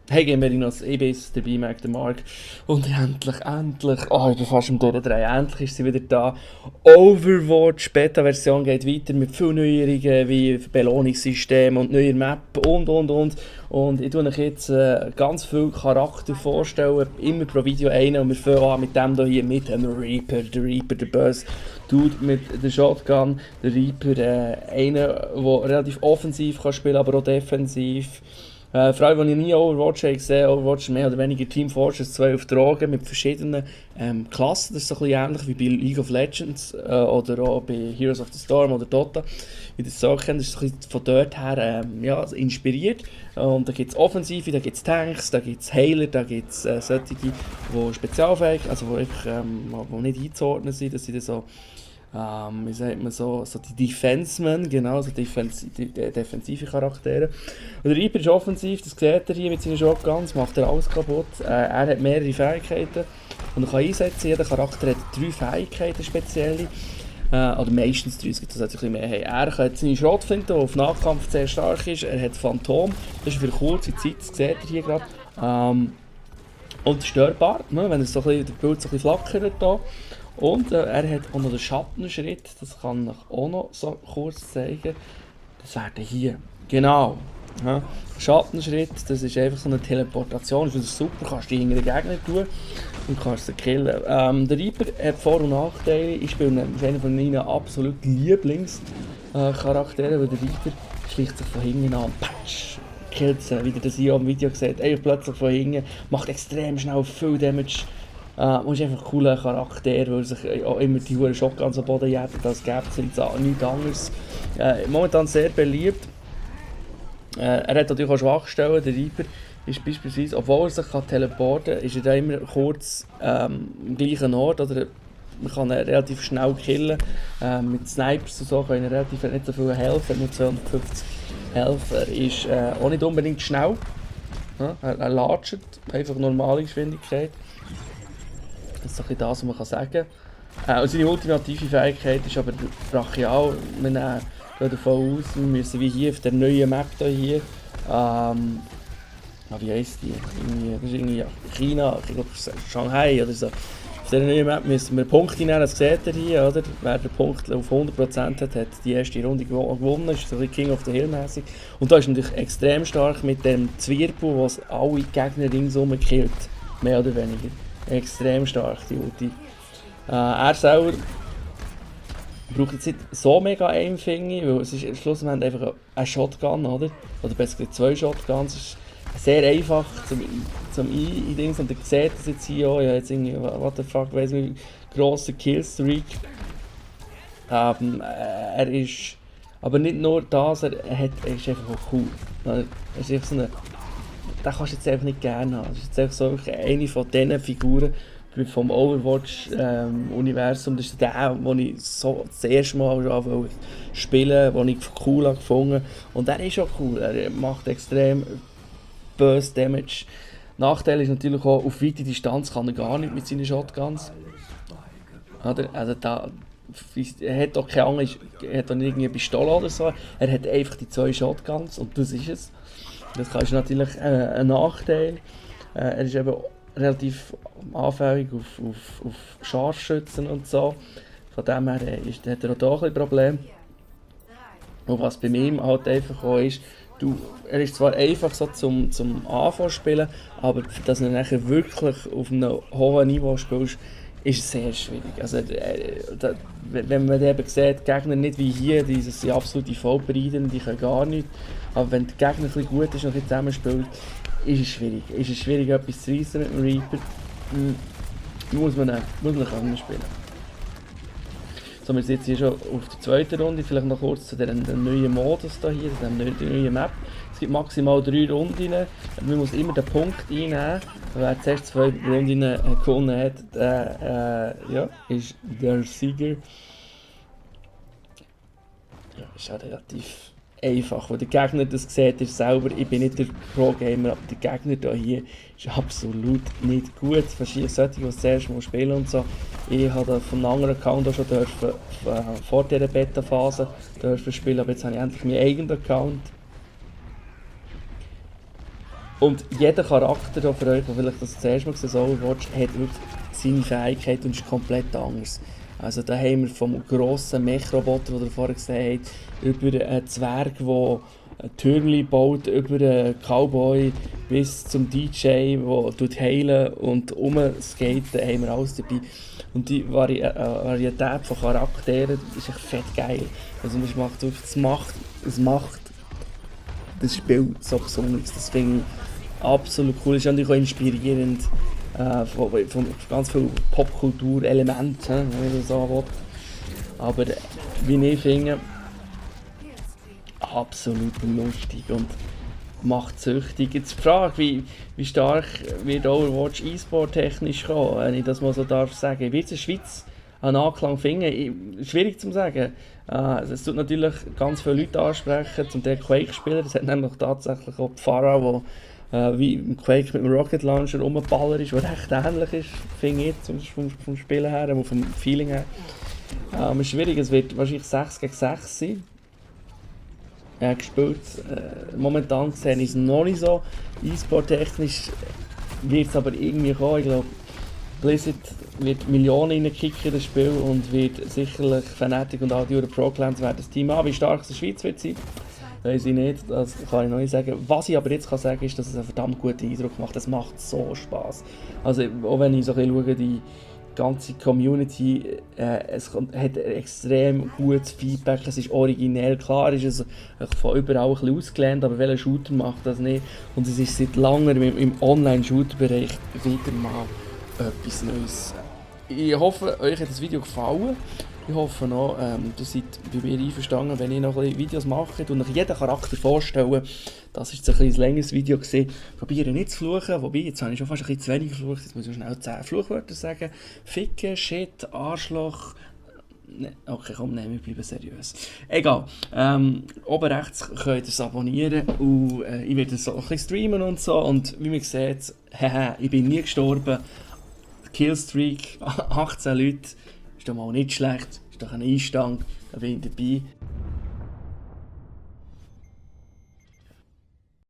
Hey Gamerinos, ich bin's, der B-Mac, der Mark. Und endlich, oh, ich bin fast am Durchdrehen, endlich ist sie wieder da. Overwatch Beta-Version geht weiter mit viel Neuerungen wie Belohnungssystem und neuer Map und. Und ich tue euch jetzt ganz viele Charakter vorstellen, immer pro Video einen. Und wir fangen an mit dem hier, mit dem Reaper. Der Reaper, der Boss Dude mit der Shotgun. Der Reaper, einer, der relativ offensiv kann spielen, aber auch defensiv. Vor allem, als ich nie Overwatch gesehen habe, Overwatch ist mehr oder weniger Team Fortress 2 auf Drogen mit verschiedenen Klassen. Das ist so ein bisschen ähnlich wie bei League of Legends oder auch bei Heroes of the Storm oder Dota. Wie das so kennt, das ist so ein bisschen von dort her ja, inspiriert. Und da gibt es Offensive, da gibt es Tanks, da gibt es Heiler, da gibt es solche, die spezialfähig, also die einfach wo nicht einzuordnen sind, dass sie das so wie sagt man so die Defensemen, genau, so defensive Charaktere. Und der Reaper ist offensiv, das seht ihr hier mit seinen Shotguns, macht er alles kaputt. Er hat mehrere Fähigkeiten und er kann einsetzen, jeder Charakter hat 3 Fähigkeiten spezielle. Oder meistens 3, es gibt das ein bisschen mehr. Hey, er kann seine Schrotflinte, die auf Nahkampf sehr stark ist, er hat Phantom, das ist für eine kurze Zeit, das seht ihr hier gerade. Und störbar, ne, wenn es so ein bisschen, der Bild so ein bisschen flackert hier. Und er hat auch noch den Schattenschritt, das kann ich auch noch so kurz zeigen. Das wäre hier, genau. Ja. Schattenschritt, das ist einfach so eine Teleportation, das ist super, kannst du hinter den Gegner tun und kannst sie killen. Der Reaper hat Vor- und Nachteile, ich spiele einer von meinen absoluten Lieblingscharakteren, weil der Reaper schleicht sich von hinten an, patsch, killt sie, wie ihr das hier am Video seht, einfach plötzlich von hinten, macht extrem schnell viel Damage. Und ist einfach ein cooler Charakter, weil sich auch immer die hohen Shotguns am Boden jäten, das gibt es nichts anderes. Momentan sehr beliebt. Er hat natürlich auch Schwachstellen, der Reaper ist beispielsweise, obwohl er sich teleporten kann, ist er da immer kurz am gleichen Ort, oder man kann ihn relativ schnell killen. Mit Snipers und so kann er relativ nicht so viel helfen, nur 250 helfen. Er ist auch nicht unbedingt schnell, ja, er latscht, einfach normale Geschwindigkeit. Das ist so ein das, was man sagen kann. Und seine ultimative Fähigkeit ist aber brachial. Wir gehen davon aus, wir müssen wie hier auf der neuen Map hier. Wie heisst die? Das ist irgendwie China, ich glaube Shanghai oder so. Auf dieser neuen Map müssen wir Punkte nehmen, das seht ihr hier, oder? Wer den Punkt auf 100% hat, hat die erste Runde gewonnen. Das ist so ein King of the Hill mäßig. Und da ist natürlich extrem stark mit dem Zwirbel, was alle Gegner ringsum killt. Mehr oder weniger. Extrem stark, die Ulti. Er selber braucht jetzt nicht so mega Aim, finde ich, weil es ist schlussendlich einfach ein Shotgun, oder? Oder besser gesagt 2 Shotguns. Es ist sehr einfach zum Eindings und ihr seht das jetzt hier auch. Ja, jetzt irgendwie, what the fuck, weiss nicht, grosser Killstreak. Er ist aber nicht nur das, er ist einfach auch cool. Er ist einfach so eine, den kannst du jetzt einfach nicht gerne haben. Das ist jetzt einfach so eine von diesen Figuren vom Overwatch-Universum. Das ist der, den ich so das erste Mal schon spielen, den ich cool gefunden habe. Und der ist auch cool, er macht extrem böse Damage. Nachteil ist natürlich auch, auf weite Distanz kann er gar nicht mit seinen Shotguns. Oder? Also er hat auch keine Angst, er hat auch nicht irgendwie eine Pistole oder so. Er hat einfach die 2 Shotguns und das ist es. Das ist natürlich ein Nachteil. Er ist eben relativ anfällig auf Scharfschützen und so. Von dem her hat er auch hier ein Problem. Und was bei ihm halt einfach auch ist, er ist zwar einfach so zum Anfang spielen, aber dass er nachher wirklich auf einem hohen Niveau spielt, ist sehr schwierig. Also, wenn man eben sieht, Gegner nicht wie hier, die sind absolute Vollbreiten, die können gar nichts. Aber wenn der Gegner ein bisschen gut ist und ein zusammenspielt, ist es schwierig. Ist es schwierig, etwas zu reissen mit dem Reaper. Muss man können spielen. So, wir sind jetzt hier schon auf der zweiten Runde. Vielleicht noch kurz zu dem neuen Modus hier, der neuen Map. Es gibt maximal 3 Runden. Man muss immer den Punkt einnehmen. Wer zuerst 2 Runden gewonnen hat, ja, ist der Sieger. Ja, ist auch relativ einfach, weil der Gegner, das sieht ihr selber, ich bin nicht der Pro-Gamer, aber der Gegner hier ist absolut nicht gut. Verschiedene solche, die das erste Mal spielen und so. Ich habe von einem anderen Account auch schon vor dieser Beta-Phase spielen, aber jetzt habe ich endlich meinen eigenen Account. Und jeder Charakter hier für euch, der vielleicht das zuerst mal gesehen Overwatch, hat wirklich seine Fähigkeit und ist komplett anders. Also da haben wir vom grossen Mech-Roboter, den ihr vorher gesehen habt, über einen Zwerg, der ein Türmchen baut, über einen Cowboy bis zum DJ, der heilen und rumskaten, haben wir alles dabei. Und die Varietät von Charakteren ist echt fett geil. Also es macht das Spiel so besonders. Das finde ich absolut cool. Es ist natürlich auch inspirierend von ganz vielen Popkulturelementen, wenn ich so will. Aber wie ich finde, absolut lustig und macht süchtig. Jetzt die Frage, wie stark wird Overwatch E-Sport technisch kommen, wenn ich das mal so darf sagen. Wird es in der Schweiz einen Anklang finden? Schwierig zu sagen. Es tut natürlich ganz viele Leute ansprechen, zum Teil Quake-Spieler. Es hat nämlich tatsächlich auch Pfarrer, der wie im Quake mit dem Rocket Launcher rumballert ist, der recht ähnlich ist, finde ich, vom Spielen her, aber vom Feeling her. Schwierig, es wird wahrscheinlich 6 gegen 6 sein. Gespielt. Momentan sehe ich es noch nicht so. E-Sport-technisch wird es aber irgendwie kommen. Ich glaube, Blizzard wird Millionen reinkicken in das Spiel und wird sicherlich Fnatic und all die Pro-Clans werden das Team haben. Wie stark es in der Schweiz wird sein, weiß ich nicht. Das kann ich noch nicht sagen. Was ich aber jetzt kann sagen, ist, dass es einen verdammt guten Eindruck macht. Es macht so Spass. Also auch wenn ich so ein bisschen schaue, die ganze Community, es hat extrem gutes Feedback, es ist originell, klar ist es von überall ein bisschen ausgelernt, aber welcher Shooter macht das nicht? Und es ist seit langem im Online-Shooter-Bereich wieder mal etwas Neues. Ich hoffe, euch hat das Video gefallen. Ich hoffe noch, ihr seid bei mir einverstanden, wenn ich noch ein bisschen Videos mache und euch jeden Charakter vorstellen. Das war jetzt ein bisschen längeres Video. Probiere nicht zu fluchen, wobei, jetzt habe ich schon fast ein bisschen zu wenig geflucht. Jetzt muss ich schnell 10 Fluchwörter sagen. Ficken, Shit, Arschloch. Ne, okay, komm, nein, wir bleiben seriös. Egal. Oben rechts könnt ihr es abonnieren und ich werde so ein bisschen streamen und so. Und wie man sieht, ich bin nie gestorben. Killstreak, 18 Leute. Ist doch mal nicht schlecht, ist doch ein Einstand, da bin ich dabei.